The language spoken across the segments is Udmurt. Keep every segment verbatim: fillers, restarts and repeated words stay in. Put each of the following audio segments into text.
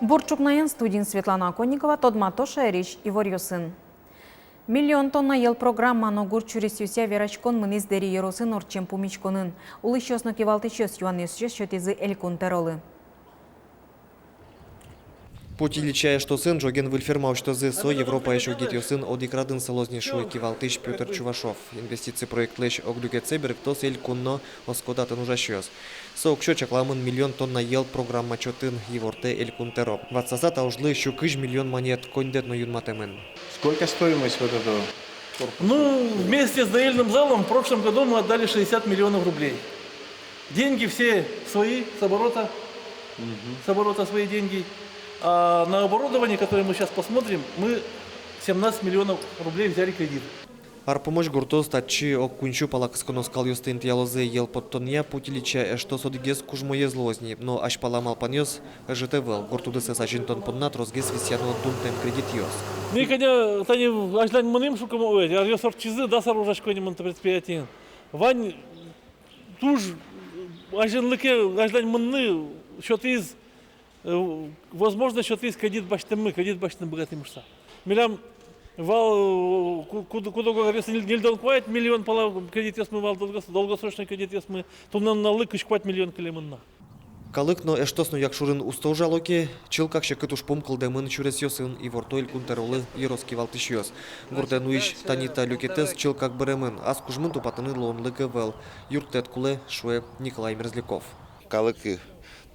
Бур ӵукнаен! Студиын Светлана Оконникова. Тодмато шаерысь иворъёсын. Миллион тонна йӧл программа но гурт сюресъёсъя вераськон мынӥз Дэри ёросын ортчем пумиськонын. Улӥсьёс но кивалтӥсьёс юанъёссэс сётӥзы Элькун тӧролы. Путь Ильича эштосын ӝоген выль ферма усьтозы. Со Европаысь егитъёсын одӥг радын сылоз ни, шуэ кивалтӥсь Пётр Чувашов. Инвестици проектлэсь ог люкетсэ берыктоз Элькун но оскон татын ужасьёс. Со уксё чакламын миллион тонна йӧл программа чотын, ивортэ Элькун тӧро. Ватсаса та ужлы сю кызь миллион манет коньдэт но юнматэмын. Сколько стоимость вот этого корпуса? Ну, вместе с доильным залом в прошлом году мы отдали шестьдесят миллионов рублей. Деньги все свои, с оборота. Мгм. С оборота свои деньги. А на оборудование, которое мы сейчас посмотрим, мы семнадцать миллионов рублей взяли кредит. Ар пумозь гуртоос татчы ог куинь сю пала кысконо скалъёсты интыялозы. Йӧл поттонъя Путь Ильича эштос одӥгез кужмоез луоз ни, но азьпала малпанъёс ӧжыт ӧвӧл. Гурт удысэз азинтон понна тросгес висъяно дунтэм кредитъёс. Ми кӧня тани азьлань мынӥм, шуом, ой, аръёс ортчизы, дас ар ужасько ни мон та предприятиын. Вань туж азинлыке азьлань мынны сётӥз, э, возможно, сётӥз кредит басьтэммы, кредит басьтыны быгатӥм шуса. Милям вал, э, ку-, куд-, куд-ог аръёсы ньыль-, ньыльдон куать миллион пала кредитъёсмы вал, долгос-, долгосрочной кредитъёсмы, туннэ нуналлы кызь куать миллион кылемын на. Калык но эштос но Якшурын усто ужало ке, чылкак секыт ужпум кылдэмын сюресъёсын, иворто Элькун тӧролы ёрос кивалтӥсьёс. Гуртэ нуись тани та люкетэз чылкак быремын, ас кужмын тупатыны луонлык ӧвӧл, юрттэт кулэ, шуэ Николай Мерзляков. Калык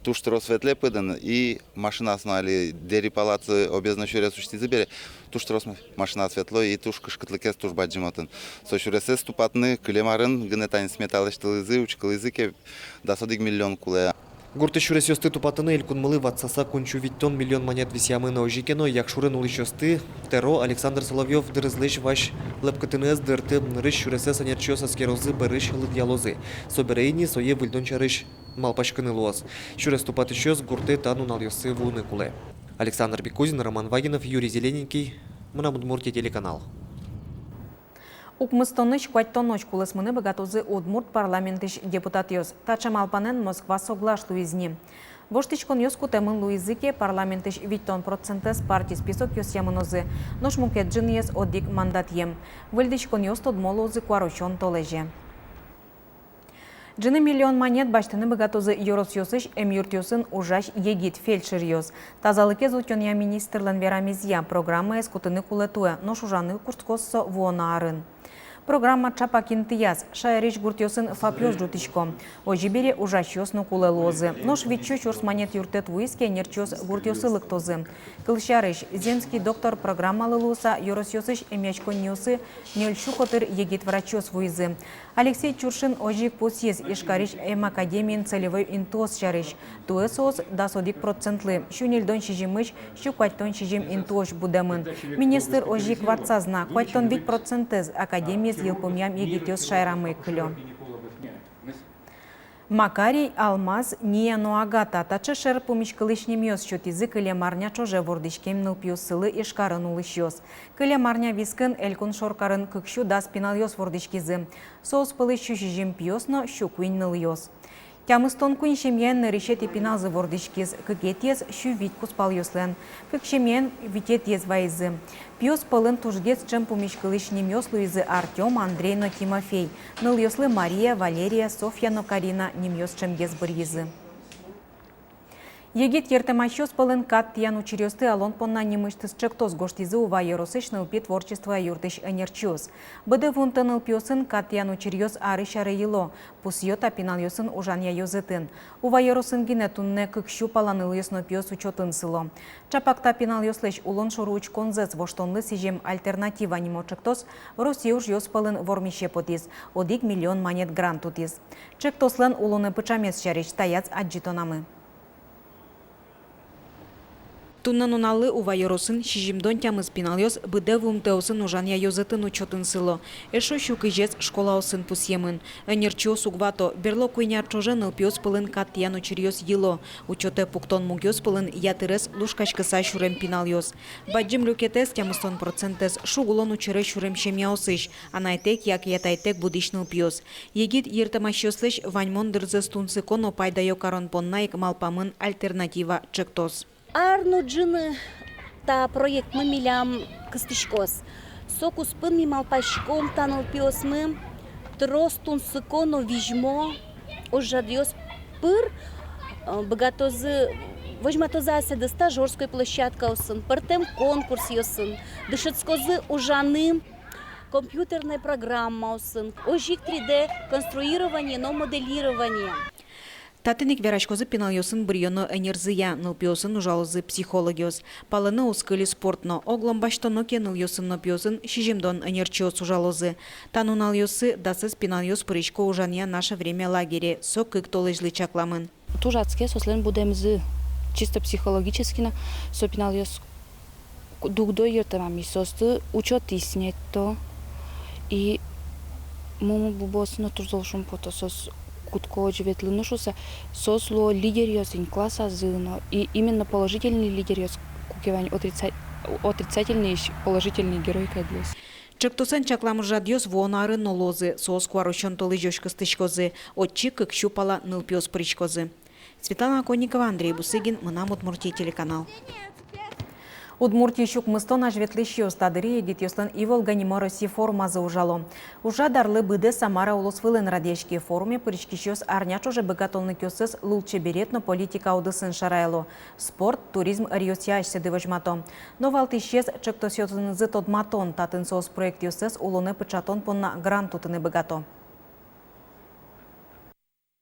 туж трос ветлэ пыдын, и машинаос но али Дэри палацы объездной сюрес усьтӥзы бере, туж трос машинаос ветло, и туж кышкытлыкез туж бадӟым отын. Со сюресэз тупатыны кылем арын гинэ, тани смета лэсьтылӥзы, учкылӥзы ке, дас одӥг миллион кулэ. Гуртысь сюресъёсты тупатыны Элькунмылы ватсаса куинь сю витьтон миллион манет висъямын. Озьы ке но, Якшурын улӥсьёсты тӧро Александр Соловьёв дырызлэсь вазь лӧпкытыны ӧз дырты. Нырысь сюресэз ӧнерчиос эскерозы, бӧрысь лыдъялозы. Собере ини сое выльдон сярысь малпаськыны луоз. Сюрес тупатӥсьёс гуртэ та нуналъёсы вуыны кулэ. Александр Бекузин, Роман Вагинов, Юрий Зелененький, «Мынам Удмуртие» телеканал. Укмыстонысь куатьтонозь кулэсмыны быгатозы Удмурт парламентысь депутатъёс. Таӵе малпанэн Москва соглаш луиз ни. Воштӥськонъёс кутэмын луизы ке, парламентысь витьтон процентэз парти списокъёсъя мынозы, нош мукет ӝыныез одӥг мандатъем. Выльдӥськонъёс тодмо луозы куарусён толэзе. Ӝыны миллион манет басьтыны быгатозы ёросъёсысь эмъюртъёсын ужась егит фельдшеръёс. Тазалыкез утёнъя министрлэн верамезъя, программаез кутыны кулэ туэ, нош ужаны кутскоз со вуоно арын. Программа ӵапак интыяз. Шаерысь гуртъёсын ФАПъёс ӝутӥсько. Озьы бере, ужасьёс но кулэ луозы. Нош вить сю сюрс манет юрттэт вуиз ке, ӧнерчиос гуртъёсы лыктозы. Кылсярысь, «Земский доктор» программалы луыса, ёросъёсысь эмъяськонниосы ньыль сю котыр егит врачъёс вуизы. Алексей Чуршин озьы ик пусйиз: Ижкарысь эм академиын целевой интыос сярысь. Туэ соос дас одӥг процентлы, сю ньыльдон сизьымысь сю куатьтон сизьым интыозь будэмын. Министр озьы ик ватсаз на: куатьтон вить процентэз академиез йылпумъям егитъёс шаерамы ик кылё. Макарий, Алмаз, Ния но Агата — таӵе шер пумиськылӥсь нимъёс сётӥзы кылем арня ӵоже вордӥськем нылпиоссылы Ижкарын улӥсьёс. Кылем арня вискын Элькун шоркарын кык сю дас пиналъёс вордӥськизы. Соос пӧлысь сю сизьым пиос но сю куинь нылъёс. Тямыстон куинь семьяын нырысетӥ пиналзы вордӥськиз, кыкетӥез сю вить кузпалъёслэн, кык семьяын витетӥез вайизы. Пиос пӧлын тужгес ӵем пумиськылӥсь нимъёс луизы Артём, Андрей но Тимофей. Нылъёслы Мария, Валерия, Софья но Карина нимъёс ӵемгес быръизы. Егит йыртэмасьёс пӧлын кат тӥян учыръёсты алон понна нимысьтыз ӵектос гожтӥзы Ува ёросысь нылпи творчество юртысь ӧнерчиос. Быдэ вуымтэ нылпиосын кат тӥян учыръёс арысь аре йыло, пусъё та пиналъёсын ужанъя ёзэтын. Ува ёросын гинэ туннэ кык сю пала нылъёс но пиос учётын сыло. Ӵапак та пиналъёслэсь улон шоры учконзэс воштонлы сӥзем «Альтернатива» нимо ӵектос Россиысь ужъёс пӧлын вормисе потӥз, одӥг миллион манет грант утӥз. Ӵектослэн улонэ пыӵамез сярысь таяз адӟытонамы. Туннэ нуналлы Ува ёросын сизьымдон тямыс пиналъёс быдэ вуымтэосын ужанъя ёзэтын учётын сыло. Эшшо сю кызез школаосын пусъемын. Ӧнерчиос уг вато, берло куинь ар ӵоже нылпиос пӧлын кат тӥян учыръёс йыло. Учётэ пуктон мугъёс пӧлын ятырез лушкаськыса сюрем пиналъёс. Бадӟым люкетэз, тямыстон процентэз, шуг улон учыре сюрем семьяосысь, анайтэк яке атайтэк будӥсь нылпиос. Егит йыртэмасьёслэсь ваньмон дырзэс тунсыко но пайдаё карон понна ик малпамын «Альтернатива» ӵектос. Ар но ӝыны та проектмы милям кыстӥськоз. Со куспын ми малпаськом та нылпиосмы трос тунсыко но визьмо ужрадъёс пыр, э, быгатозы, возьматозы асьсэдыз та жорсткой площадкаосын, пӧртэм конкурсъёсын, дышетскозы ужаны компьютерной программаосын, озьы ик три дэ конструирование но моделирование. Татын ик вераськозы пиналъёсын быръёно ӧнерзыя, нылпиосын ужалозы психологъёс. Палэнэ уз кыльы спорт но. Оглом басьтоно ке, нылъёсын но пиосын сизьымдон ӧнерчиос ужалозы. Та нуналъёсы дасэз пиналъёс пырисько ужанъя «Наше время» лагере, со кык толэзьлы чакламын. Туж адске соослэн будэмзы, чисто психологически но, со пиналъёс дугдо йыртэмамысь, соосты учётысь нетто. И мумы-бубыосы но туж зол шумпото, соос кутско озьы ветлыны шуыса, соос луо лидеръёс ини классазы но, и именно положительный лидеръёс, куке вань отрица-, отрицательныйысь положительный герой кадь луоз. Ӵектосэн чаклам ужрадъёс вуоно арын но луозы, соос куарусён толэзёзь кыстӥськозы, отчы кык сю пала нылпиос пыриськозы. Светлана Оконникова, Андрей Бусыгин, «Мынам Удмуртие» телеканал. Удмуртиысь укмыстон азьветлӥсьёс, та дыре егитъёслэн «Иволга» нимо Россия форумазы ужало. Ужрад арлы быдэ Самара улосвылын радъяське. Форуме пыриськисьёс арня ӵоже быгатонлыкъёссэс лулчеберет но политика удысын шараяло, спорт, туризм ӧръёсъя асьсэды возьмато. Но валтӥсез — ӵектосъёсынызы тодматон, татын соос проектъёссэс улонэ пыӵатон понна грант утыны быгато.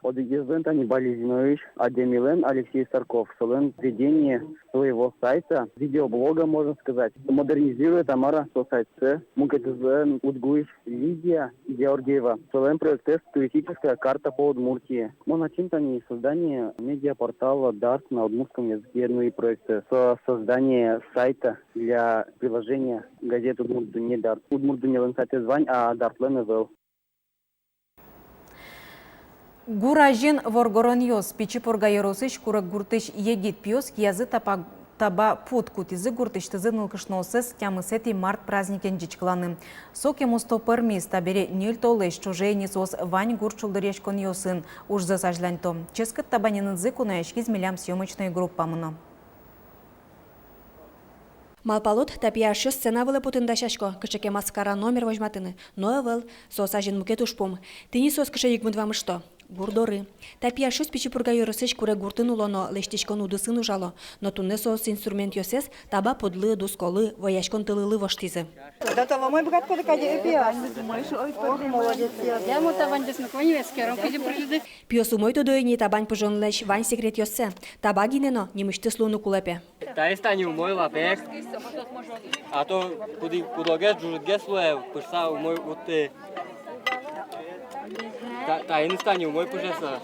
Одӥгезлэн тани Балезиноысь адямилэн, Алексей Старков, солэн ведение своего сайта, видеоблога, можно сказать, модернизирует Самара со сайтсэ. Мукетызлэн УдГУысь Лидия Георгиева, солэн проектэз — туристическая карта по Удмуртии. Мон ачим тани создание медиапортала Дарт на удмуртском языке, ну и проектэз — со-, создание сайта для приложения газет «Удмурт дунне» Дарт. «Удмурт дуннелэн» сайтэз вань, а Дартлэн ӧвӧл. Гур азьын воргоронъёс. Пичи Пурга ёросысь Куреггуртысь егит пиос киязы таба, таба пуд кутӥзы, гуртысьтызы нылкышнооссэс тямысэтӥ март праздникен ӟечкыланы. Сокем усто пӧрмиз, табере ньыль толэзь ӵоже ини соос вань гурт шулдыръяськонъёсын ужзэс азьланьто. Ческыт табаненызы кунояськиз милям съёмочной группамы но. Малпалод, та пияшъёс сцена вылэ потыны дасясько, кыӵе ке маскара номер возьматыны, но ӧвӧл, соос азьын мукет ужпум. Тӥни соос кыӵе йыгмыт вамышто. Гур доры. Та пияшъёс Пичи Пурга ёросысь Куреггуртын уло но лэсьтӥськон удысын ужало, но туннэ соос инструментъёссэс таба пудлы, дусколы, вӧяськон тылылы воштӥзы. До того мой быгатӥськоды кадь, э, пиос. Ох, молодец, пиос. Я мон табань без наклонения, с кером кызьы пыжиды. Пиос умой тодо ини табань пыжонлэсь вань секретъёссэ. Таба гинэ но нимысьтыз луыны кулэ, пе. Таиз тани умой лапег. А то куды-, кудогес, ӝужытгес луэ, пыжыса умой уд ты. Та-, таиз тани умой пыжеса.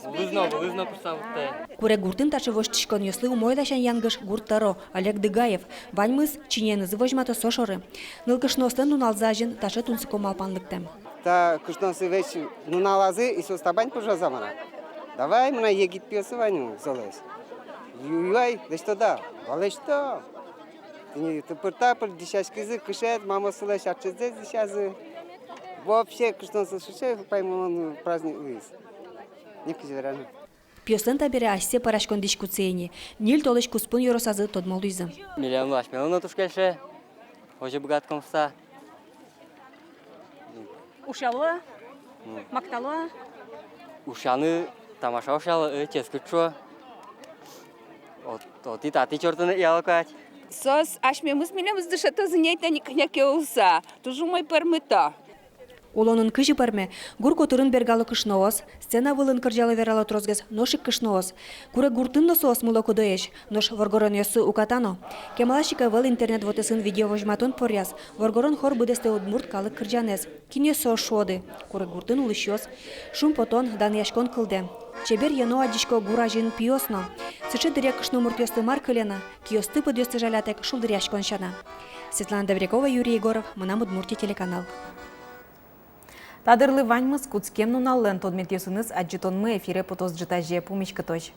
Вылӥз но, вылӥз но пыжыса уд ты. Куреггуртын таӵе воштӥськонъёслы умой ласянь янгыш гурт тӧро Олег Дыгаев. Ваньмыз чиньыенызы возьмато со шоры. Нылкышноослэн нуналзы азьын таӵе тунсыко малпан лыктэм. Та кышноосы весь нуналазы и соос табань пыжозы мар-а. Давай, мынам егит пиосы вань, золэсь. Юй-юй, лэсьтод-а? Валэсьто. Тӥни тыпыр-тапыр дӥсяськизы, кышет, мамаосылэсь ачизэс дӥсязы. Вообще, кышноосы сыӵе паймымон праздник луиз. Ник кызьы вераны. Пиослэн табере асьсэ пӧраськон дӥськутсы ини. Ньыль толэзь куспын ёросазы тодмо луизы. Милемлы асьмелы но туж кельше. Озьы быгатӥськом шуса. Ушъяло-а? М. Мактало-а? Ушъяны тамаша ушъяло, э, ческыт шуо. От-, отӥ-татӥ чортыны яло кадь. Соос асьмемыз, милемыз дышетозы ни, тани кӧня ке улыса. Туж умой пӧрмыто. Улонын кызьы пӧрме: гур котырын бергало кышноос, сцена вылын кырӟало-верало тросгес нош ик кышноос. Куреггуртын но соос мыло-кыдоесь, нош воргоронъёссы уката но. Кемалась ик ӧвӧл интернет вотэсын видео возьматон поръяз, воргорон хор быдэстэ удмурт калык кырӟанэз. Кинъёс соос, шуоды? Куреггуртын улӥсьёс. Шумпотон, данъяськон кылдэ. Чеберъяно адӟисько гур азьын пиос но. Сыӵе дыръя кышномуртъёсты мар кыле на, киосты-пыдъёсты жалятэк шулдыръяськон сяна. Светлана Добрякова, Юрий Егоров, «Мынам Удмуртие» телеканал. Та дырлы ваньмыз. Кутскем нуналлэн тодметъёсыныз адӟытонмы эфире потоз ӝытазе. Пумиськытозь.